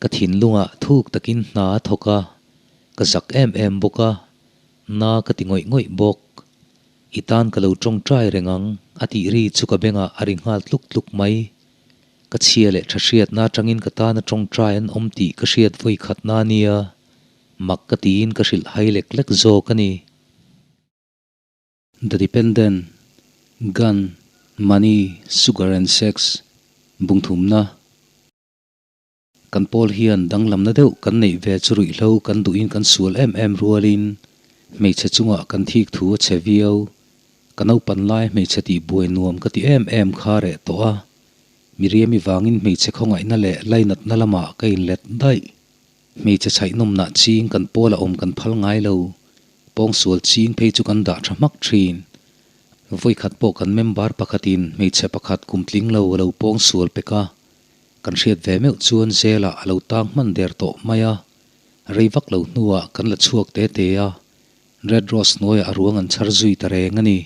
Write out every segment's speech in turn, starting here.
Ka thinlungah thuk takin hna a thawk a, ka zak em em bawk a, na ka ti ngawih ngawih bawk. I tan ka lo tawngtai reng ang, a tih ri chu ka bengah a ri nghal tluk tluk mai. Ka chhia leh tha hriatna atangin ka tana tawngtai an awm tih ka hriat vawi khatna a nia, mak ka tiin ka hrilh hai lek lek zawk a ni. The Dependent, Gun, Money, Sugar and Sex, Bungthumna. Kan pawl hian danglamna deuh kan neih ve chu ruihhlo kan duhin kan sual em em rualin hmeichhe chungah kan thik thu a che viau. Ka naupan lai hmeichhe tih buai nuam ka ti em em kha reh tawh a, Miriami vangin hmeichhe khawngaihna leh lainatna lamah ka inlet daih. Hmeichhe chhaihnawmnah ching kan pawl a awm kan phal ngai lo, pawngsual ching phei chu kan dah tha hmak thin. Vawikhat pawh kan member pakhatin hmeichhe pakhat kum tling lo a lo pawngsual pek a, Kan hriat ve meuh chuan Zela a lo tang hman der tawh mai a, rei vak lo hnuah kan la chhuak te te a, Red Rose hnuaiah a ruang an chhar zui ta reng a ni.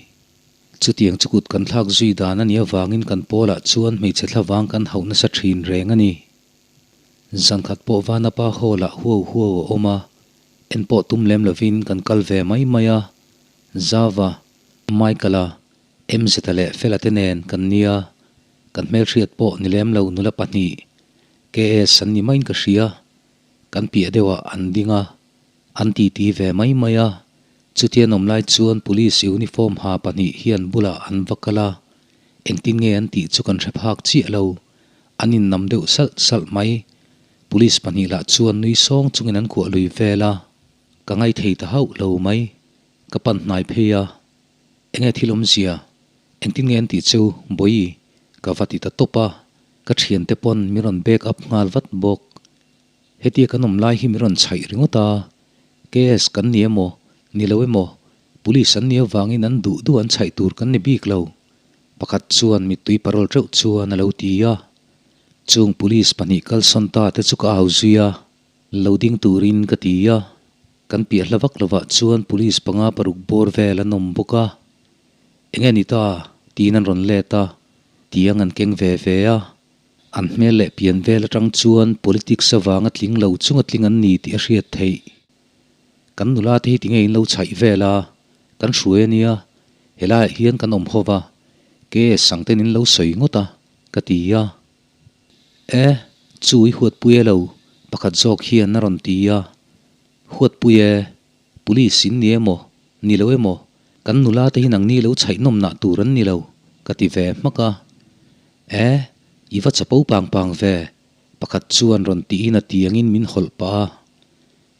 Chutiang chu kut kan thlak zui dan a nih avangin kan pawlah chuan hmeichhe thlavang kan hauh nasa thin reng a ni. Zankhat pawh Vanapa Hall-ah huau huau a awm a, en pawh tum lem lovin kan kal ve mai mai a, Zava, Michael-a, MZ-a leh Fela te nen kan nia. Kan hmelhriat pawh ni lem lo nula pahnih KS an ni maiin ka hria. Kan piah deuhah an ding a, an titi ve mai mai a. Chutia an awm lai chuan police uniform ha pahnih hian bulah an va kal a, engtin nge an tih chu kan hre phak chiah lo. An innam deuh salh salh mai. Police pahnih lah chuan nui sawng chungin an kuah lui vel a, ka ngaithei ta hauh lo mai. Ka pan hnai phei a, Enge thil awmzia? Engtin nge an tih chu Bawi ka va ti ta tawp a, ka thiante pawn min rawn back up nghal vat bawk. Hetia kan awm lai hi min rawn chhaih ringawt a, KS kan ni emaw, ni lo emaw, Police an nih avangin an duh duh an chhaih tur kan ni bik lo. Pakhat chuan mittui parol teuh chuan a lo ti a. Chung Police pahnih kalsawn ta te chu ka au zui a, lo ding turin ka ti a. Kan piah hla vak lovah chuan police panga paruk bawr vel an awm bawk a, Enge ni ta? tiin an rawn let a, tiang an keng ve ve a. An hmel leh pian vel atang chuan politics avanga tling lo chunga tling an ni tih a hriat theih. Kan nula te hi tinge in lo chhaih vel a, kan hruai a nia, helaiah hian kan awm ho va, KS ang ten in lo sawi ngawt a, ka ti a. E, chu i huatpui e lo, pakhat zawk hian a rawn ti a. Huatpui e, police in ni emaw, ni lo emaw, kan nula te hi nangni lo chhaih nawmnah tur an ni lo, ka ti ve hmak a. E, i va chapo pang pang ve, pakhat chuan rawn tiin a tiangin min hawlh pah a.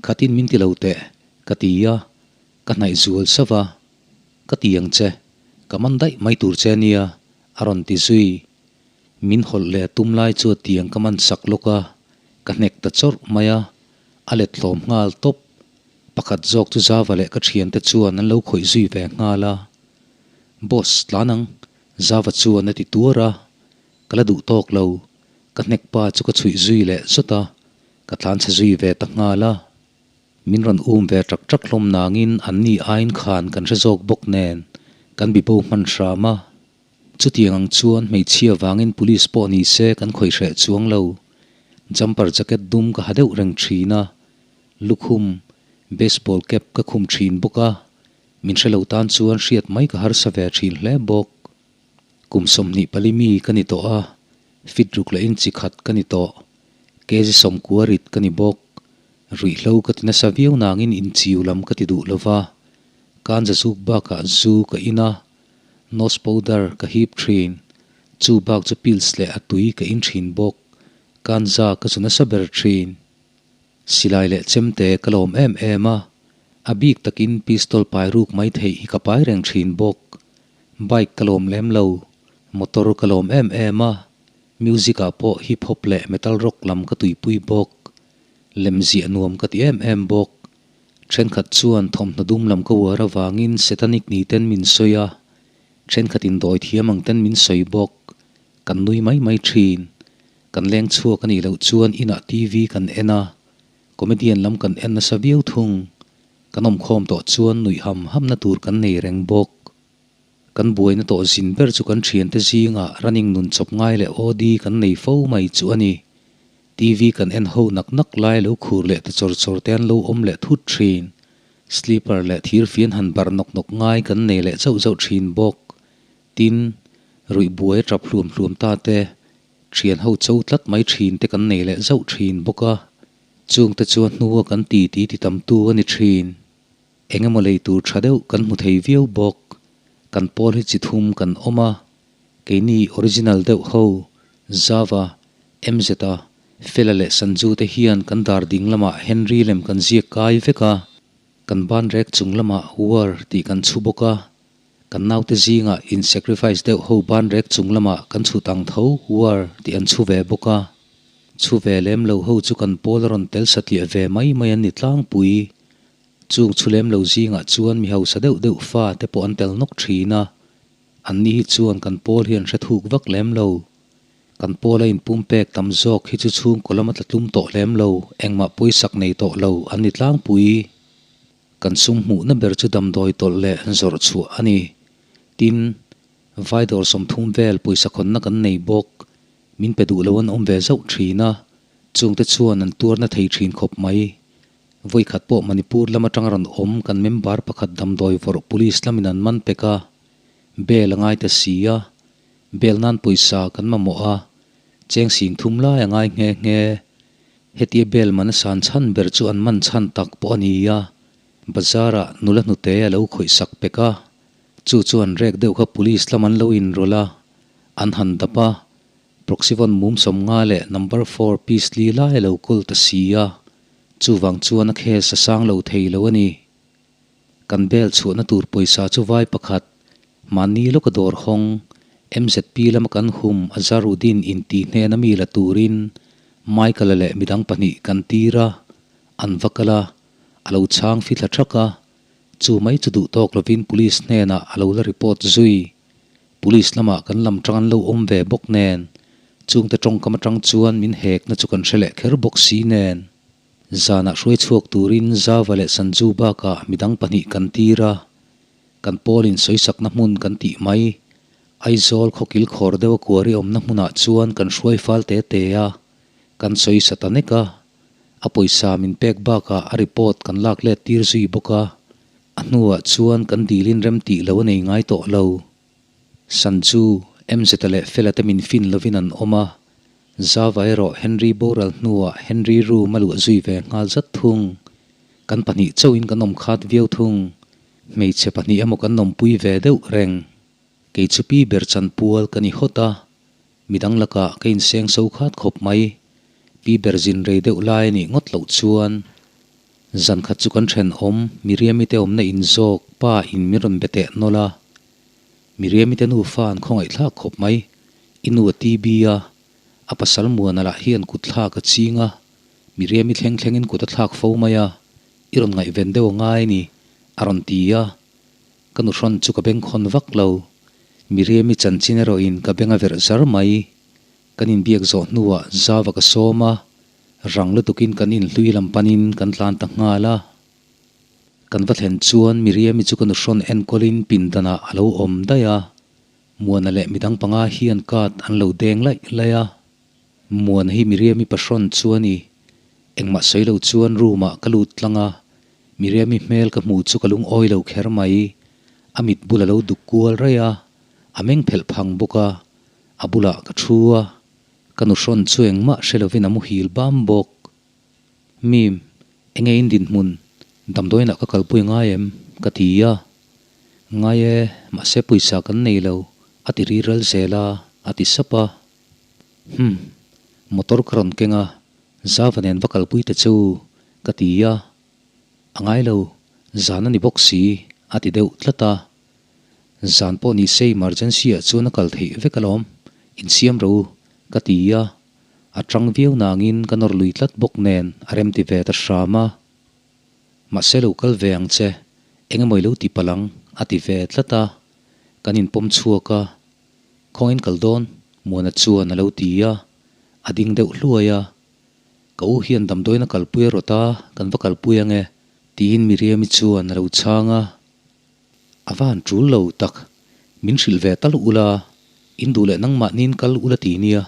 Khatin min ti lo teh, ka ti a, ka hnaih zual sauh a. Ka ti ang che, ka man daih mai tur che nia, a rawn ti zui. Min hawlh leh a tum lai chu a tiang ka man sak lawk a, ka hnek ta chawrh mai a, a let hlawm nghal tawp. Pakhat zawk chu Zava leh ka thiante chuan an lo khawih zui ve nghal a. Boss, tlan ang, Zava chuan a ti tuar a, ka la duh tawk lo. Ka hnek pa chu ka chhuih zui leh zawt a, ka tlan chhe zui ve ta nghal a. Min rawn um ve ṭak ṭak hlawm nangin anni aiin khan kan hre zawk bawk nen kan bibo hman hram a. Chutiang ang chuan hmeichhia vangin police pawh ni se kan khawih hreh chuang lo. Jumper jacket dum ka ha deuh reng thin a, lukhum, baseball cap ka khum thin bawk a, min hre lo tan chuan hriat mai ka harsa ve thin hle bawk. Kum 24 mi ka ni tawh a, fit ruk leh inchi khat ka ni tawh. Kg sawmkua rit ka ni bawk. Ruihhlo ka ti nasa viau nangin inchiu lam ka ti duh lova, kanza zuk bakah zu ka in a, Nose powder ka hip thin. Chu bak chu pills leh a tui ka in thin bawk. Kanza ka chu nasa ber thin. Silai leh chemte ka lawm em em a. A bik takin pistol pai ruk mai theih hi ka pai reng thin bawk. Bike ka lawm lem lo. Motor ka lawm em em a. Music ah pawh hip hop leh metal rock lam ka tuipui bawk. Lemziah nuam ka ti em em bawk. Thenkhat chuan thawmhnaw dum lam ka uar avangin Satanic ni ten min sawi a, thenkhat in dawi thiam ang ten min sawi bawk. Kan nui mai mai thin. Kan leng chhuak a nih loh chuan inah TV kan en a, comedian lam kan en nasa viau thung. Kan awmkhawm tawh chuan nuih ham hamna tur kan nei reng bawk. Kan buaina tawh zin ber chu kan thiante zingah running nun chawp ngai leh OD kan nei fo mai chu a ni. TV kan en ho nak nak lai lo khur leh ta chawr chawr te an lo awm leh thut thin. Slipper leh thir fian han barh nawk nawk ngai kan nei leh zauh zauh thin bawk. Tin, ruih buai a tap hluam hluam ta te, thian ho cho tlat mai thin te kan nei leh zauh thin bawk a. Chungte chu a hnua kan ti ti ti tamtu a ni thin. Eng emaw lei tur tha deuh kan hmu thei viau bawk. Kan pawl hi chi thum kan awm a, keini original deuh ho, Java, MZ a, Fela leh Sanju te hian kan dar ding lamah Henry lem kan ziak kai vek a, kan ban rek chung lamah War tih kan chhu bawk a, kan naute zingah in sacrifice deuh ho ban rek chung lamah kan chhut ang tho War tih an chhu ve bawk a. Chhu ve lem lo ho chu kan pawl a rawn tel satliah ve mai mai an ni tlangpui. Chung chu lem lo zingah chuan mi hausa deuh deuh fa te pawh an tel nawk thin a, anni hi chuan kan pawl hi an hre thuk vak lem lo. Kan pawl a inpum pek tam zawk hi chu chhungkaw lama tla tlum tawh lem lo, engmah pawisak nei tawh lo an ni tlangpui. Kan sum hmuhna ber chu damdawi tawlh leh zawrh chhuah a ni. Tin, vai dawr 30 vel pawisa khawnna kan nei bawk. Min pe duh lo an awm ve zauh thin a, chungte chuan an tuarna thei thin khawp mai. Vawikhat pawh Manipur lam atang rawn awm kan member pakhat damdawi vawrh police lamin an man pek a, bail a ngai ta si a, bail nan pawisa kan mamawh a, cheng sing thum lai a ngai nghe nghe. Hetia bail man a san chhan ber chu an man chhan tak pawh a ni a, bazar ah nula hnute a lo khawih sak pek a, chu chu an rek deuh kha police lam an lo inrawlh a, an han dap a, Proxyvon mum 50 leh number four piece li lai a lo kawl ta si a, chuvang chuan a case a sang lo thei lo a ni. Kan bail chhuahna tur pawisa chu vai pakhat, mahni lawka dawr hawng, MZP lama kan hum Azharuddin intih hnena mi la turin Michael-a leh midang pahnih kan tir a, an va kal a, a lo chhang fithla thak a, chu mai chu duh tawk lovin police hnenah a lo la report zui. Police lamah kan lam tang an lo awm ve bawk nen, chungte tawngkam atang chuan min hekna chu kan hre leh kher bawk si nen. Zanah hruai chhuak turin Zava leh Sanju bakah midang pahnih kan tir a, kan pawlin sawisakna hmun kan tih mai. Aizawl khawkil khawr deuha kuari awmna hmunah chuan kan hruai fal te te a, kan sawisa ta nek a. A pawisa min pek bakah a report kan lak let tir zui bawk a. A hnuah chuan kan dilin rem tih lo a nei ngai tawh lo. Sanju, MZ-a leh Fela te min fin lovin an awm a, Zava erawh Henry boral hnuah Henry room a luah zui ve nghal zat thung. Kan pahnih chauhin kan awm khat viau thung. Hmeichhe pahnih emaw kan awmpui ve deuh reng. Kei chu pi ber chanpual ka ni hawt a, midang lakah ka inseng so khat khawp mai. Pi ber zin rei deuh lai a nih ngawt loh chuan Zan khat chu kan thenawm Miriami te awmna in zawk pa in min rawn be teh nawlh a. Miriami te nufa an khawngaih thlak khawp mai. I nu a TB a, a pasal Muana lah hian kut thlak a ching a, Miriami thleng thlengin kut a thlak fo mai a, i rawn ngaihven deuh a ngai ni, a rawn ti a. Ka nuhrawn chu ka bengkhawn vak lo. Miriami chanchin erawhin ka beng a verh zar mai. Kan inbiak zawh hnuah Zava ka sawm a, Rang lutukin kan inhlui lam panin kan tlan ta nghal a. Kan va thlen chuan Miriami chu ka nuhrawn enkawlin pindanah a lo awm daih a. Muana leh midang panga hian card an lo deng laih laih a. Muana hi Miriami pahrawn chu a ni. Engmah sawi lo chuan room ah ka lut tlang a. Miriami hmel ka hmu chu ka lungawi lo kher mai. A mit bul a lo duk kual raih a, a meng phelh phang bawk a. A bulah ka thu a. Ka nuhrawn chu engmah hre lovin a muhil bam bawk. Mim, enge in dinhmun? Damdawiinah ka kalpui ngai em? ka ti a. Ngai e, mahse pawisa kan nei lo, a ti ri ral zel a, a ti sap a. Hum, motor ka rawn keng a, Zava nen va kalpui ta che u, ka ti a. A ngai lo, zan a ni bawk si, a ti deuh tlat a. Zan pawh ni se emergency ah chuan a kal theih vek alawm, insiam ro ka ti a, a tang viau nangin ka nawr lui tlat bawk nen a rem ti ve ta hram a. Mahse lo kal ve ang che, eng emaw i lo ti palh ang a ti ve tlat a, kan inpawm chhuak a, Khawngin kal dawn? Muana chuan a lo ti a, a ding deuh hluai a, Ka u hian damdawiin a kalpui a rawt a, kan va kalpui ang e tiin Miriami chuan a lo chhang a. A va han tul lo tak, min hrilh ve tal ula, in duh leh nangmahniin kal ula ti nia,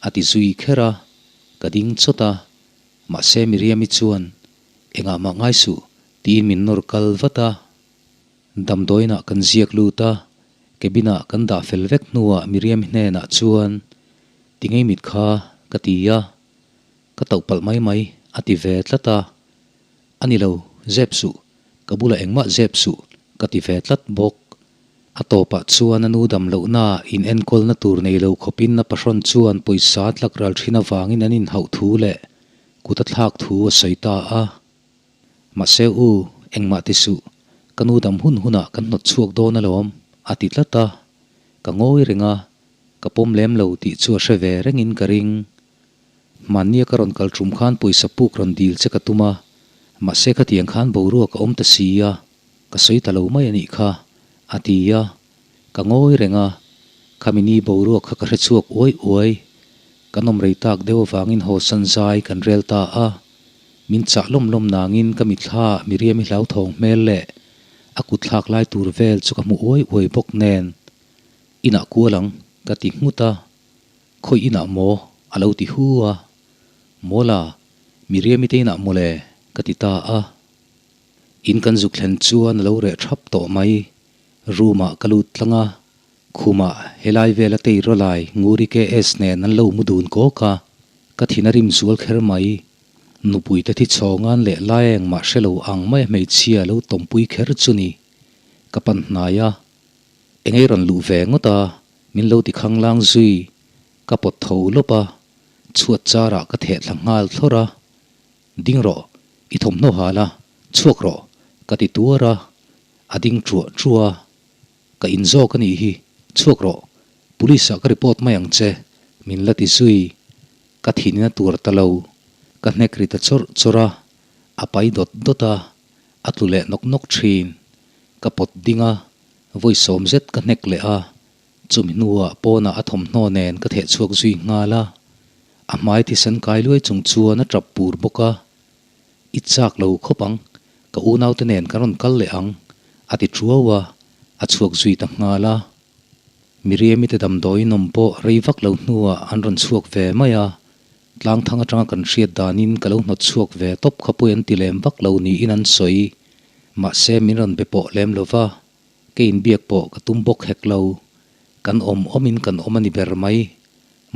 a ti zui kher a. Ka ding chawt a, mahse Miriam-i chuan, Engah mah ngai suh, tiin min nawr kal vat a. Damdawiinah kan ziak lut a, cabin-ah kan dah fel vek hnuah Miriam-i hnenah chuan, Ti ngei mit kha, ka ti a. Ka tauh palh mai mai, a ti ve tlat a. A ni lo, zep suh, ka bulah engmah zep suh, ka ti ve tlat bawk. A tawpah chuan a nu dam lohna in enkawlna tur nei lo khawpin a pahrawn chuan pawisa tlak ral thin avangin an inhauh thu leh kut a thlak thu a sawi ta a. Mahse u, engmah ti suh, ka nu dam hun hunah kan hnawt chhuak dawn alawm, a ti tlat a. Ka ngawi reng a, ka pawm lem lo tih chu a hre ve rengin ka ring. Hmannia ka rawn kal tum khan pawisa puk rawn dil che ka tum a, mahse khatiang khan boruak a awm ta si a, ka sawi ta lo mai a nih kha, a ti a. Ka ngawi reng a, khami ni boruak kha ka hre chhuak uai uai. Kan awm rei tak deuh avangin haw san zai kan rel ta a. Min chah lawm lawm nangin ka mitthla Miriam-i hlauthawng hmel leh a kut thlak lai tur vel chu ka hmu uai uai bawk nen, Inah kual ang, ka ti nghut a. Khawi inah maw? a lo ti hu a. Mawla, Miriam-i te inah mawle, ka ti ta a. In kan zuk thlen chuan a lo reh thap tawh mai. Room-ah ka lut tlang a, khumah helai vela tei rawlai Nguri KS nen an lo mu dun kawk a, ka thin a rim zual kher mai. Nupui te thi chhawngan leh lai engmah hre lo ang mai a hmeichhia lo tawmpui kher chu ni. Ka pan hnai a, engei rawn luh ve ngawt a, min lo ti khanglang zui. Ka pawt tho lawp a, chhuat charah ka theh thla nghal thlawr a. Ding rawh, i thawmhnaw hal a, chhuak rawh, ka ti tuar a, a ding truah truah a. Ka in zawk a nih hi, chhuak rawh, police ah ka report mai ang che, min la ti zui. Ka thinin a tuar ta lo, ka hnek ri ta chawrh chawrh a, a pai dawt dawt a, a tlu leh nawk nawk thin. Ka pawt ding a, vawi sawm zet ka hnek leh a, Chumi hnuah pawnah a thawmhnaw nen ka theh chhuak zui nghal a, a hmai thisen kai luai chung chuan a tap pur bawk a. I chak lo khawp ang, ka unaute nen kan rawn kal leh ang, a ti thuau a, a chhuak zui ta nghal a. Miriami te damdawiin awm pawh rei vak lo hnuah an rawn chhuak ve mai a, tlangthang atanga kan hriat danin ka lo hnawt chhuak ve tawp kha pawi an ti lem vak lo niin an sawi. Mahse min rawn be pawh lem lo va. Ka inbiak pawh ka tum bawk hek lo. Kan awm awmin kan awm a ni ber mai.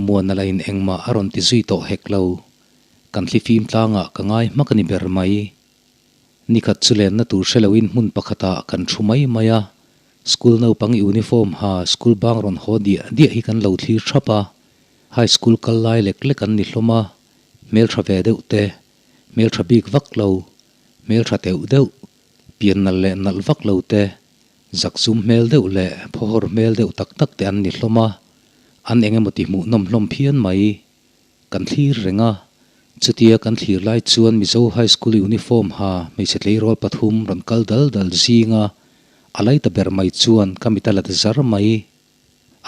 Muana la in engmah a rawn ti zui tawh hek lo. Kan thlifim tlangah ka ngai hmak a ni ber mai. Nikhat chu lenna tur hre loin hmun pakhatah kan thu mai mai a. School naupang uniform ha school bang rawn haw diah diah hi kan lo thlir thap a. High school kal lai lek lek an ni hlawm a. Hmeltha ve deuh te, hmeltha bik vak lo, hmeltha teuh deuh, Pian nalh leh nalh vak lo te, zakzum hmel deuh leh phawhawr hmel deuh tak tak te an ni hlawm a, an eng emaw ti hmuhnawm hlawm phian mai. Kan thlir reng a, chutia kan thlir lai chuan Mizo High School uniform ha hmeichhe tleirawl pathum rawn kal dal dal zinga a lai ta ber mai chuan ka mit a la ta zar mai.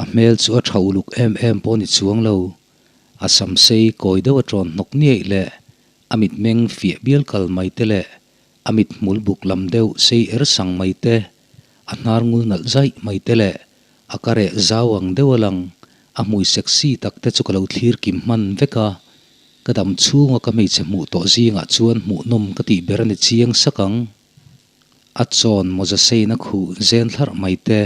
A hmel chu a tha uluk em em pawh ni chuang lo, a sam sei kawi deuh a tawn hnawk niaih leh a mitmeng fiah bial kal mai te leh A mit hmul buk lam deuh sei er sang mai te, a hnar ngul nalh zaih mai te leh a ka reh zau ang deuh a lang, a hmui sexy tak te chu ka lo thlir kim hman vek a. Ka dam chhunga ka hmeichhe hmuh tawh zingah chuan hmuhnawm ka tih ber a ni chiang sak ang. A chawn mawza seina khuh zen thlarh mai te,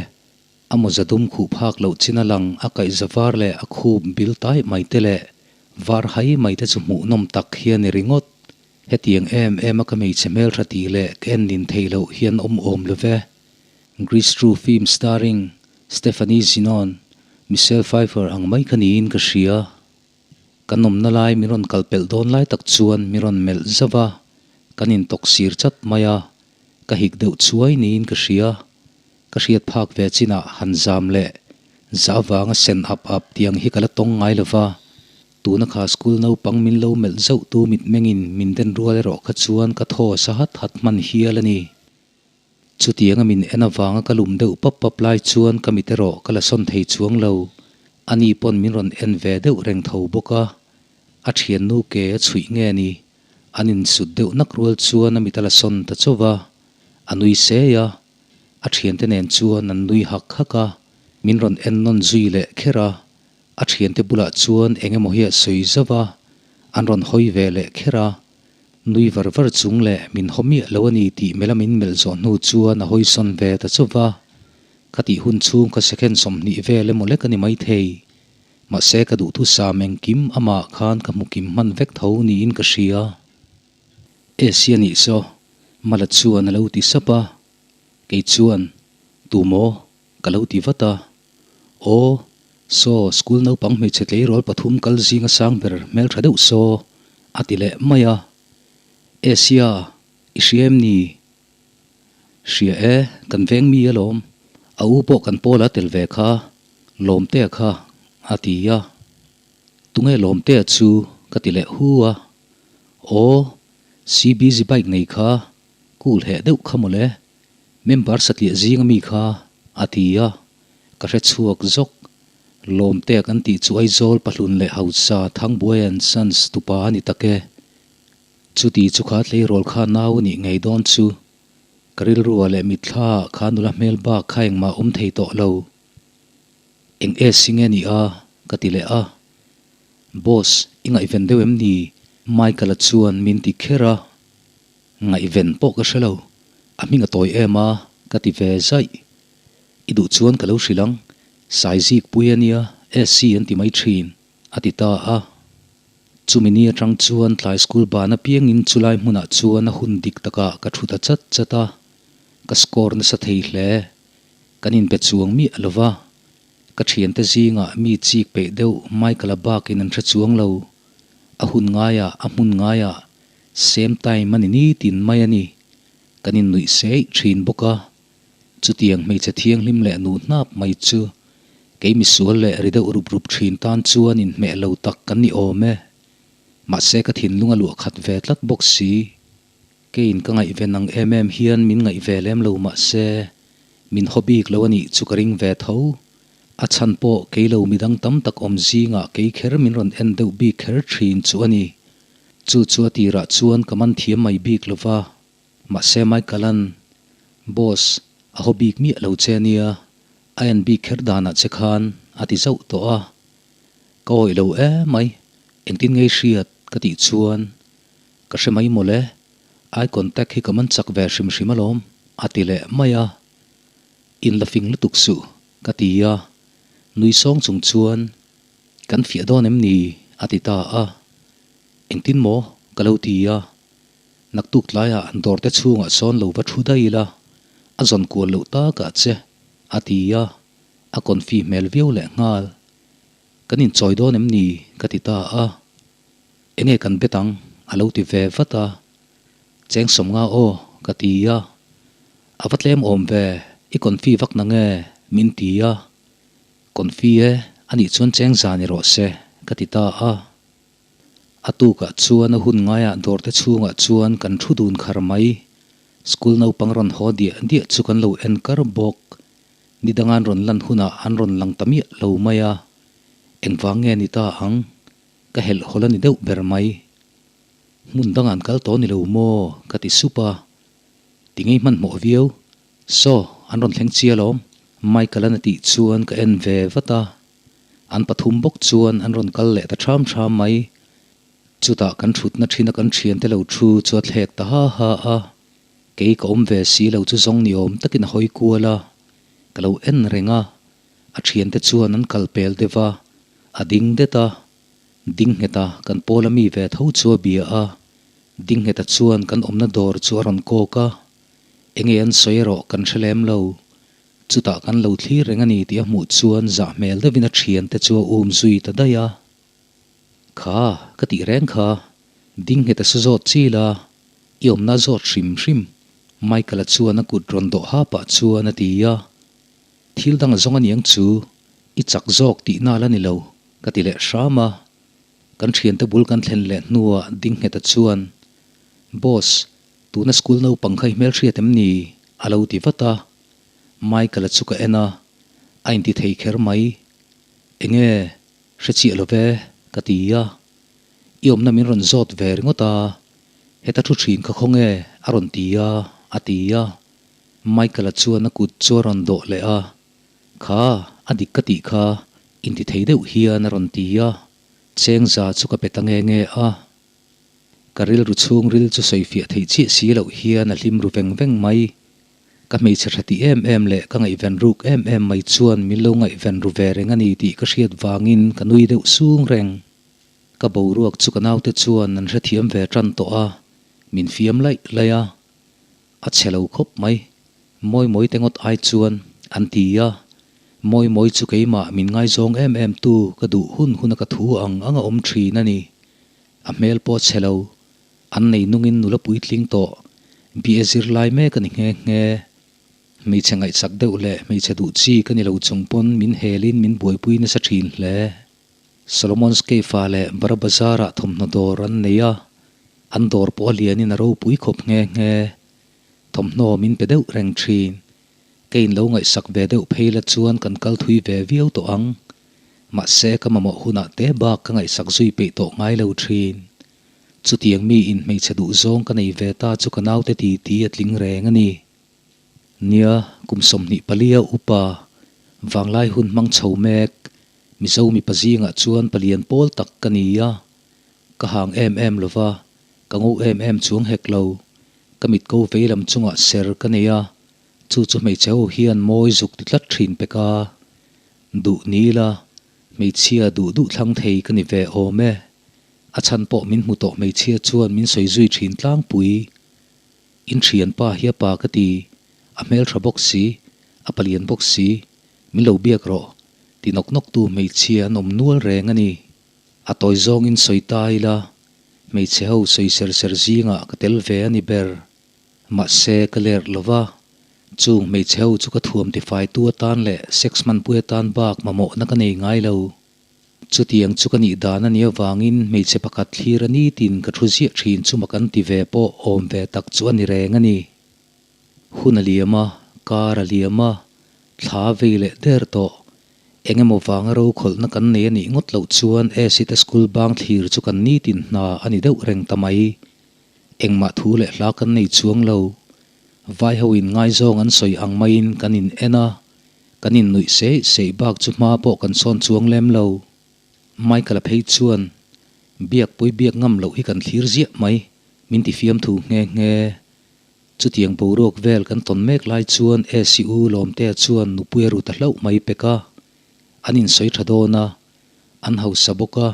a mawza dum khuh phak loh chin a lang a kaihza var leh a khup bil taih mai te leh var hai mai te chu hmuhnawm tak hi a ni ringawt. Hetiang em em a ka hmeichhe hmeltha tih leh ka en nin theih loh hian awm awm lo ve. Grease True film starring Stephanie Zinone, Michelle Pfeiffer ang mai kha niin ka hria. Kan awmna lai min rawn kal pelh dawn lai tak chuan min rawn melh zauh a, kan intawk sir chat mai a, ka hik deuh chuai niin ka hria. Ka hriat phak ve chinah han zam leh za avanga sen ap ap tiang hi ka la tawng ngai lo va, Tuna kha school naupang min lo melh zauh tu mitmengin min den rual erawh kha chuan ka thaw sa hat hat hman hial a ni. Chutianga min en avanga ka lum deuh pap pap lai chuan ka mit erawh ka la sawn thei chuang lo. Ani pawn min rawn en ve deuh reng tho bawk a. A thiannu ke a chhuih nge ni? An insut deuh nak rual chuan a mit a la sawn ta chauh va. A nui sei a. A thiante nen chuan an nui hak hak a. Min rawn en nawn zui leh kher a. A thiante bulah chuan eng emaw hi a sawi zauh a, An rawn hawi ve leh kher a, nui var var chung leh min haw miah lo a ni tih melh a min melh zawh hnu chuan a hawi sawn ve ta chauh va. Ka tih hun chhung ka second 20 vel emaw lek a ni maithei. Mahse ka duhthusam engkim amah khan ka hmu kim hman vek tho niin ka hria. Asia nih saw, Mala chuan a lo ti sap a. Kei chuan, Tu maw? ka lo ti vat a. Aw, saw school naupang hmeichhe tleirawl pathum kal zinga sang ber hmeltha deuh saw, a ti leh mai a. Asia, i hria em ni? Hria e, kan veng mi alawm. A u pawh kan pawla tel ve kha, Lawmtea kha, a ti a. Tunge Lawmtea chu? ka ti leh hu a. Aw, CBZ bike nei kha, cool heh deuh kha mawle. Member satliah zing ami kha, a ti a. Ka hre chhuak zawk. Lawmtea kan tih chu Aizawl Pahlun leh Hausa Thangbuai and Sons tupa a ni tak e. Chuti chu kha tleirawl kha nau a nih ngei dawn chu. Ka rilrua leh mitthla ah kha nula hmel bak kha engmah awm thei tawh lo. Eng e si nge ni a? ka ti leh a. Boss, i ngaihven deuh em ni? Michael-a chuan min ti kher a. Ngaihven pawh ka hre lo. A hming a tawi em a, ka ti ve zaih. I duh chuan ka lo hrilh ang. Saizikpui a nia, SC an ti mai thin. A ti ta a. Chumi ni atang chuan tlai school ban apiangin chulai hmunah chuan a hun dik takah ka thu ta chat chat a, ka score nasa thei hle. Kan inbe chuang miah lo va, ka thiante zingah mi chik peih deuh Michael-a bakin an hre chuang lo. A hun ngaiah, a hmun ngaiah, same time a ni nitin mai a ni. Kan innuih seih thin bawk a. Chutiang hmeichhe thianghlim leh nu hnap mai chu kei misual leh ri deuh rup rup thin tan chuan inhmeh lo tak kan ni awm e. Mahse ka thinlung a luah khat ve tlat bawk si. Keiin ka ngaihven ang em em hian min ngaih ve lem lo mahse min haw bik lo a nih chu ka ring ve tho. A chhan pawh kei lo midang tam tak awm zingah kei kher min rawn en deuh bik kher thin chu a ni. Chu chu a tirah chuan ka man thiam mai bik lo va. Mahse Michael-a'n, Boss, a haw bik miah lo che nia, a en bik kher danah che khan a ti zauh tawh a. Ka awih lo emai, engtin ngei hriat ka tih chuan ka hre mai mawle, eye contact hi ka man chak ve hrim hrim alawm, a ti leh mai a. In la fing lutuk suh, ka ti a. Nui sawng chung chuan, Kan fiah dawn em ni? a ti ta a. Engtin maw? ka lo ti a. Naktuk tlaiah dawr te chhungah sawn lo va thu daih ila, a zawn kual loh takah che, a ti a, a confi hmel viau leh nghal. Kan inchawi dawn em ni? ka ti ta a. Enge kan bet ang? a lo ti ve vat a. Cheng 50 aw, ka ti a. A va tlem awm ve, i confi vak na nge? min ti a. Confi e, anih chuan cheng za ni rawh se, ka ti ta a. A tukah chuan a hun ngaiah dawrte chhungah chuan kan thu dun khar mai. School naupang rawn haw diah diah chu kan lo en kar bawk. Ni dangan rawn lan hunah an rawn lang ta miah lo mai a. Engvang nge ni ta ang? Ka helh hawl a ni deuh ber mai. Hmun dangah an kal tawh ni lo maw? ka ti sup a. Ti ngei hmanhmawh viau. Saw, an rawn thleng chial awm. Michael-an a tih chuan ka en ve vat a. An pathum bawk chuan an rawn kal leh ta ṭham ṭham mai. Chutah kan ṭhutna ṭhina kan ṭhiante lo ṭhu chu a thlek ta ha ha a. Kei ka awm ve si lo chu zawng ni awm takin a hawi kual a. Ka lo en reng a. A ṭhiante chuan an kal pel deuh a. A ding det a. Ding ngheta kan pawla mi ve tho chu a bia a. Ding ngheta chuan kan awmna dawr chu a rawn kawk a. Enge an sawi erawh kan hre lem lo. Chutah kan lo thlir reng a ni tih a hmuh chuan zah hmel deuhin a thiante chu a um zui ta daih a. Kha, ka tih reng kha, ding nghet a su zawt chi la, i awmna zawt hrim hrim, Michael-a chuan a kut rawn dawh ha pah chuan a ti a. Thil dang a zawng a niang chu, i chak zawk tihna la ni lo, ka ti leh hram a. Kan thiante bul kan thlen leh hnuah ding ngheta chuan, Boss, tuna school naupang kha i hmelhriat em ni? a lo ti vat a. Michael-a chu ka en a, a inti thei kher mai. Enge, hre chiah lo ve, ka ti a. I awmna min rawn zawt ve ringawt a, heta thu thin kha khaw nge? a rawn ti a, a ti a. Michael-a chuan a kut chu a rawn dawh leh a, Kha, a dik ka tih kha, inti thei deuh hian a rawn ti a. Chengza chu ka pe ta nge nge a. Ka rilru chhungril chu sawifiah theih chiah si loh hian a hlim ru veng veng mai. Ka hmeichhe tha tih em em leh ka ngaihven ruk em em mai chuan min lo ngaihven ru ve reng a ni tih ka hriat vangin ka nui deuh sung reng. Ka boruak chu ka naute chuan an hrethiam ve tan tawh a, min fiam laih laih a. A chhe lo khawp mai. Mawi mawi te ngawt ai chuan an ti a. Mawi mawi chu keimah min ngaizawng em em tu ka duh hun hun a ka thu ang ang a awm thin a ni. A hmel pawh a chhe lo. An nei nungin nula puitling tawh bia zirlai mek a ni nghe nghe. Hmeichhe ngaihsak deuh leh hmeichhe duh chi ka ni lo chung pawn min helin min buaipui nasa thin hle. Solomon's Cave-ah leh Bara Bazar-ah thawmhnaw dawr an nei a, an dawr pawh a lianin a ropui khawp nghe nghe. Thawmhnaw min pe deuh reng thin. Keiin lo ngaihsak ve deuh phei la chuan kan kal thui ve viau tawh ang. Mahse ka mamawh hunah te bak ka ngaihsak zui peih tawh ngai lo thin. Chutiang mi in hmeichhe duh zawng ka nei ve ta chu ka naute ti ti a tling reng a ni. Nia, kum 24 a upa, vanglai hun hmang chho mek, Mizo mipa zingah chuan palian pawl tak ka ni a, ka hang em em lo va, ka ngo em em chuang hek lo. Ka mit ko vei lam chungah ser ka nei a, chu chu hmeichhe ho hian mawi zuk ti tlat thin pek a. Duh ni ila, hmeichhia duh duh thlang thei ka ni ve awm e. A chhan pawh min hmu tawh hmeichhia chuan min sawi zui thin tlangpui. In thianpa hi a pa ka ti, a hmeltha bawk si, a palian bawk si, min lo biak rawh, ti nawk nawk tu hmeichhia an awm nual reng a ni. A tawi zawngin sawi ta ila, hmeichhe ho sawi ser ser zingah ka tel ve a ni ber. Mahse, ka lerh lo va, chung hmeichhe ho chu ka thuam tifaitu atan leh sex hmanpui atan bak mamawhna ka nei ngai lo. Chutiang chu ka nih dan a nih avangin hmeichhe pakhat thlir a ni tin ka thu ziah thin chu mak an ti ve pawh awm ve tak chu a ni reng a ni. Hun a liam a, kar a liam a, thla vei leh der tawh. Eng emaw vanga rokhawlhna kan nei a nih ngawt loh chuan acid a school bang thlir chu kan nitin hna a ni deuh reng ta mai. Engmah thu leh hla kan nei chuang lo. Vai ho in ngaizawng an sawi ang maiin kan in en a, Kan innuih seih seih bak chu hma pawh kan sawn chuang lem lo. Michael-a phei chuan, Biakpui biak ngam loh hi kan thlir ziah mai, min ti fiamthu nghe nghe. Chutiang boruak vel kan tawn mek lai chuan ACU Lawmtea chuan nupui a ru ta hlauh mai pek a. An insawi tha dawn a, an hausa bawk a,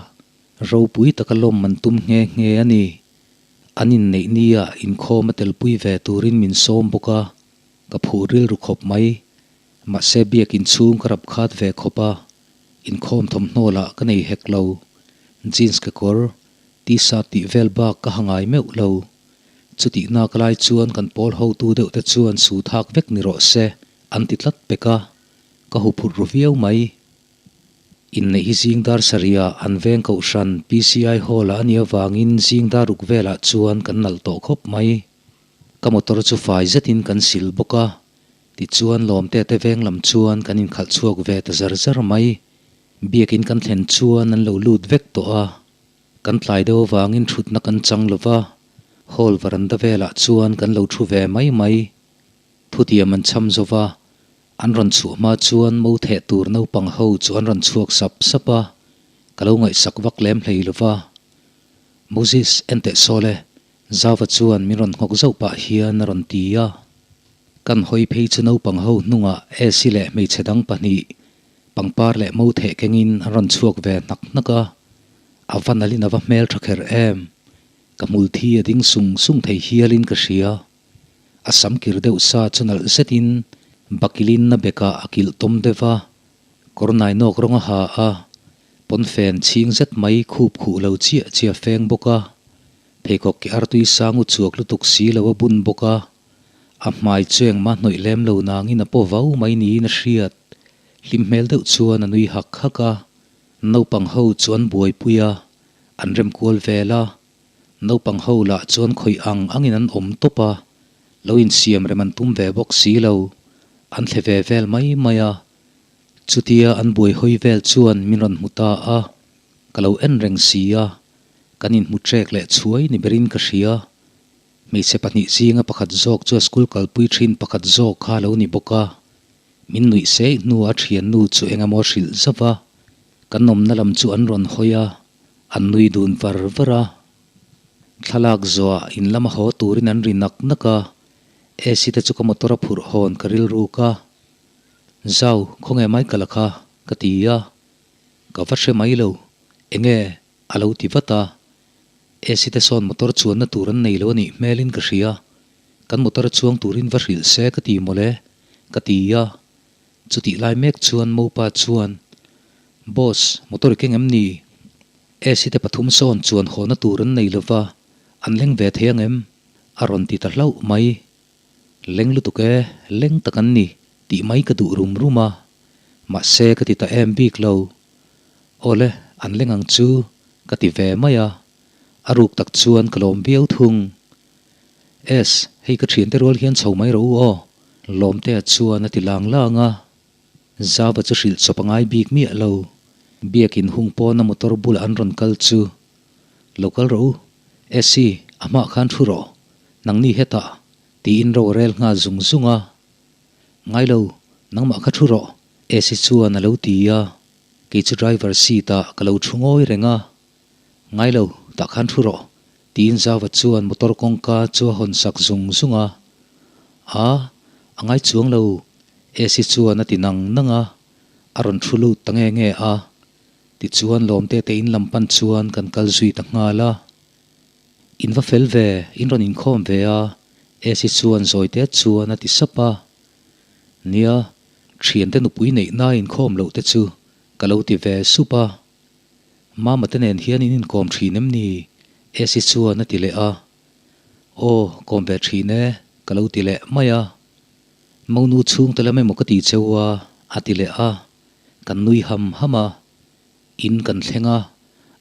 ropui taka lawm an tum nghe nghe a ni. An inneih nia inkhawm a telpui ve turin min sawm bawk a, Ka phuh rilru khawp mai. Mahse biakin chhung ka rap khat ve khawp a, inkhawm thawmhnaw lah ka nei hek lo. Jeans kekawr, t-shirt tih vel bak ka ha ngai meuh lo. Chutih nak lai chuan kan pawl hotu deuh te chuan su thak vek ni rawh se an ti tlat pek a, ka huphurh ru viau mai. Inneih hi zing dar sarihah an veng kohhran PCI Hall-ah a nih avangin zing dar ruk velah chuan kan nalh tawh khawp mai. Ka motor chu fai zetin kan sil bawk a, tichuan Lawmte te veng lam chuan kan inkhalh chhuak ve ta zar zar mai. Biakin kan thlen chuan an lo lut vek tawh a, kan tlai deuh avangin thutna kan chang lo va, hall varanda velah chuan kan lo thu ve mai mai. Thutiam an cham zo va, an rawn chhuah hma chuan mo theh tur naupang ho chu an rawn chhuak sap sap a, ka lo ngaihsak vak lem hlei lo va. Moses, enteh sawl e, Zauva chuan min rawn nghawk zauh pah hian a rawn ti a. Kan hawi phei chu naupang ho hnungah Esi leh hmeichhe dang pahnih, pangpar leh mo theh kengin an rawn chhuak ve hnak hnak a. A va nalhin a va hmel tha kher em. Ka hmul thi a ding sung sung thei hialin ka hria. A sam kir deuh sa chu nalh zetin bakilin a bekah a kilh tawm deuh va, kawr nainawk rawng a ha a, pawnfen chhing zet mai khup khuh lo chiah chiah feng bawk a. Pheikhawk ki artui sang u chhuak lutuk si lo a bun bawk a, a hmai chu engmah hnawih lem lo nangin a paw vau mai niin a hriat. Hlim hmel deuh chuan a nui hak hak a, naupang ho chu an buaipui a, an rem kual vel a, naupang ho lah chuan khawih ang angin an awm tawp a, lo insiam rem an tum ve bawk si lo, an thle ve vel mai mai a. Chutia an buai hawi vel chuan min rawn hmu ta a, ka lo en reng si a, Kan inhmu trek leh chhuai ni berin ka hria. Hmeichhe pahnih zinga pakhat zawk chu a school kalpui thin pakhat zawk kha a lo ni bawk a. Min nuih seih hnuah a thiannu chu eng emaw a hrilh zauh a. Kan awmna lam chu an rawn hawi a. An nui dun var var a. Thlalak zawhah in lama haw turin an ri nak nak a. AC te chu ka motor a phurh hawn ka rilruk a. Zau, khawnge Michael-a kha? ka ti a. Ka va hre mai lo. Enge? A lo ti vat a. AC te sawn motor chuanna tur an nei lo a nih hmelin ka hria. Kan motor a chuang turin va hrilh se ka ti mawle, ka ti a. Chutih lai mek chuan Mopa chuan, Boss, motor i keng em ni? AC te pathum sawn chuan hawna tur an nei lova, an leng ve thei ang em? A rawn ti ta hlauh mai. Leng lutuk e, leng tak an ni, tih mai ka duh rum rum a. Mahse ka ti ta em bik lo. Awle, an leng ang chu, ka ti ve mai a. A ruk tak chuan ka lawm viau thung. Es, hei ka thiante rual hian chho mai rawh u aw, Lawmtea chuan a ti lang lang a. Zava chu hrilh chawp a ngai bik miah lo. Biakin hung pawna motor bulah an rawn kal chu, Lo kal rawh u, Esi, a hmaah khan thu rawh, nangni hetah, tiin ro a rel nghal zung zung a. Ngai lo, nangmah kha thu rawh, Esi chuan a lo ti a. Kei chu driver seat ah ka lo thu ngawi reng a. Ngai lo, tah khan thu rawh, tiin Zava chuan motor kawngka chu a hawn sak zung zung a. A, a ngai chuang lo, Esi chuan a ti nang nang a, a rawn thu lut ta nge nge a. Tichuan Lawmte te in lam pan chuan kan kal zui ta nghal a. In va fel ve, in rawn inkhawm ve a, Esi chuan zawite chuan a ti sap a. Nia, thiante nupui neih na inkhawm loh te chu ka lo ti ve sup a. Mama te nen hian in inkawm thin em ni? Esi chuan a ti leh a. Aw, kawm ve thin e, ka lo ti leh mai a. Monu chhungte lam emaw ka ti cheu a, a ti leh a. Kan nui ham ham a. In kan thleng a,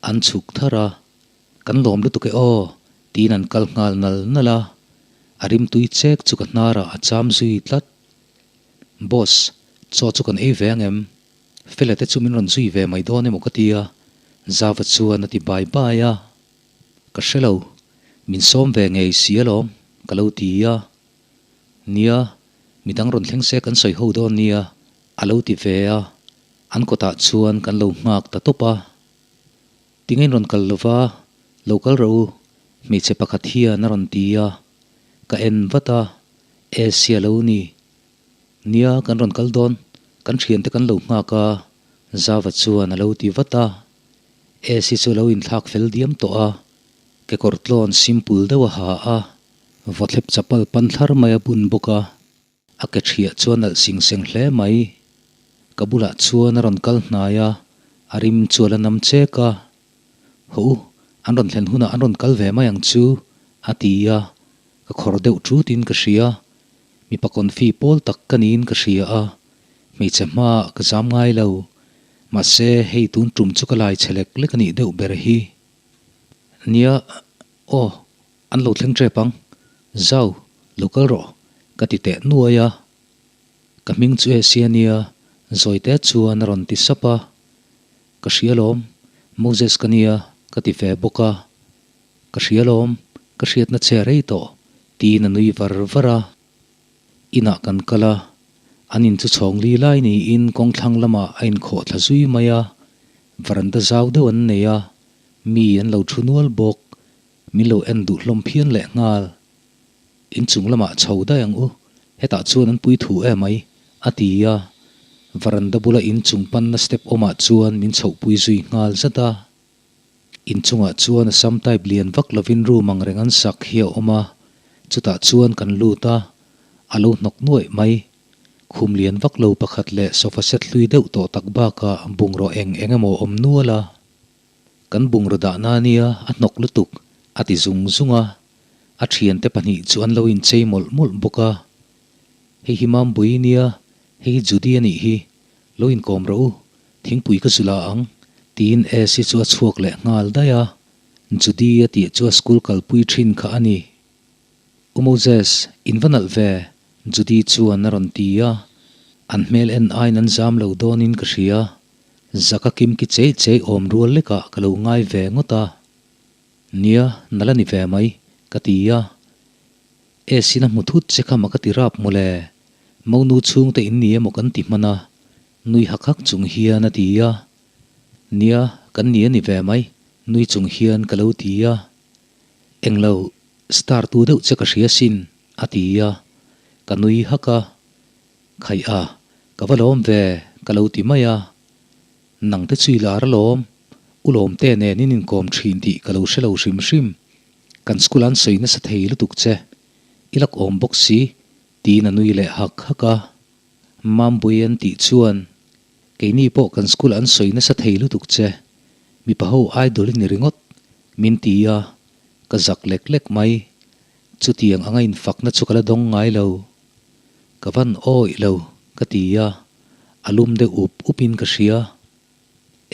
an chhuk thar a. Kan lawm lutuk e aw, tiin an kal nghal nal nal a. A rimtui chek chu ka hnarah a cham zui tlat. Boss, chaw chu kan ei ve ang em? Fela te chu min rawn zui ve mai dawn emaw ka ti a, Zava chuan a ti bai bai a. Ka hre lo, min sawm ve ngei si alawm, ka lo ti a. Nia, midang rawn thleng se kan sawi ho dawn nia, a lo ti ve a. An kawtah chuan kan lo nghak ta tawp a. Tinge in rawn kal lova, lo kal rawh u, hmeichhe pakhat hian a rawn ti a. Ka en vat a, Asia lo ni. Nia, kan rawn kal dawn, kan thiante kan lo nghak a, Zava chuan a lo ti vat a. Esi chu a lo inthlak fel diam tawh a, kekawr tlawn simple deuh a ha a, vawthlep chapal pan thlar mai a bun bawk a. A ke thiah chuan nalh sing seng hle mai. Ka bulah chuan a rawn kal hnai a, a rim chu a la nam chek a. Hawh u, an rawn thlen hunah an rawn kal ve mai ang chu, a ti a, ka khawr deuh ṭutin ka hria. Mipa confi pawl tak ka niin ka hria a, hmeichhe hmaah ka zam ngai lo. Mahse, hei tun tum chu ka lai chhe lek lek a nih deuh ber hi. Nia, aw, an lo thleng ṭep ang. Zau, lo kal rawh, ka ti teh nuai a. Ka hming chu Asia nia, Zawite chuan a rawn ti sap a. Ka hria lawm, Moses ka nia, ka ti ve bawk a. Ka hria lawm, ka hriatna che rei tawh, tiin a nui var var a. Inah kan kal a, an in chu chhawng li lai niin kawngthlang lamah a inkhawh thla zui mai a, varanda zau deuh an nei a, mi an lo thu nual bawk, min lo en duh hlawm phian leh nghal. Inchung lamah chho daih ang u, hetah chuan an pui thu em mai, a ti a. Varanda bula inchung panna step awmah chuan min chhohpui zui nghal zat a. Inchungah chuan a sam type lian vak lovin room ang reng an sak hi a awm a, chutah chuan kan lut a, a lo hnawk nuaih mai. Khum lian vak lo pakhat leh sofa set hlui deuh tawh tak bakah bungraw eng eng emaw awm nual a. Kan bungraw dahna ania a hnawk lutuk, a ti zung zung a. A thiante pahnih chu an lo inchei mawlh mawlh bawk a. Hei hi Mambui nia, hei hi Judy a nih hi, lo inkawm rawh u, thingpui ka zu la ang, tiin Esi chu a chhuak leh nghal daih a. Judy a tih chu a school kalpui thin kha a ni. U Moses, in va nalh ve, Judy chuan a rawn ti a. An hmel en aiin an zam lo dawnin ka hria. Zaka kimki chei chei awm rual lekah ka lo ngai ve ngawt a. Nia, nalh a ni ve mai, ka ti a. Esin a hmu thut che kha ma ka ti rap mawle. Monu chhungte in ni emaw kan ti hman a, nui hak hak chung hian a ti a. Nia, kan ni a ni ve mai. Nui chung hian ka lo ti a. Englo, star tu deuh che ka hria sin, a ti a. Ka nui hak a. Khaih a, ka va lawm ve, ka lo ti mai a. Nang te chui lar alawm, u lawmte nen in inkawm thin tih ka lo hre lo hrim hrim. Kan school an sawi nasa thei lutuk che, i lak awm bawk si, tiin a nui leh hak hak a. Mambui an tih chuan, Keini pawh kan school an sawi nasa thei lutuk che, mipa ho idol i ni ringawt, min ti a, ka zak lek lek mai. Chutiang anga infakna chu ka la dawng ngai lo. Ka van awih lo, ka ti a, a lum deuh up up in ka hria.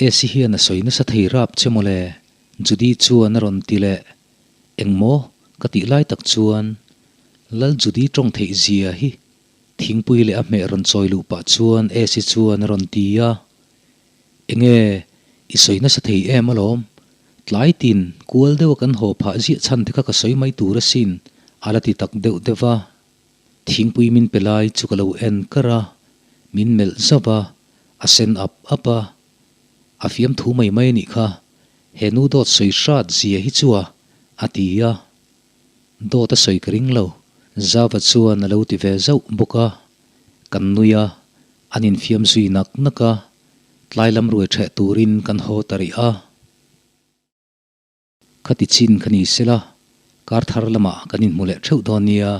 Esi hian a sawi nasa thei rap che mawle, Judy chuan a rawn ti leh. Engmaw? ka tih lai tak chuan Lal Judy tawng theih zia hi thingpui leh a hmeh rawn chawi luh pah chuan Esi chuan a rawn ti a. Enge i sawi nasa thei em alawm? Tlai tin kual deuha kan haw phah ziah chhan te kha ka sawi mai tur asin, a la ti tak deuh deuh va. Thingpui min pe lai chu ka lo en kar a, min melh zauh a, a sen ap ap a. A fiam thu mai mai a nih kha, he nu dawt sawi hrat zia hi chu a, a ti a. Dawt a sawi ka ring lo, Zava chuan a lo ti ve zauh bawk a. Kan nui a, an infiam zui nak nak a, tlai lam ruai ṭheh turin kan haw ta rih a. Khati chin kha ni sela, kar thar lamah kan inhmu leh theuh dawn nia.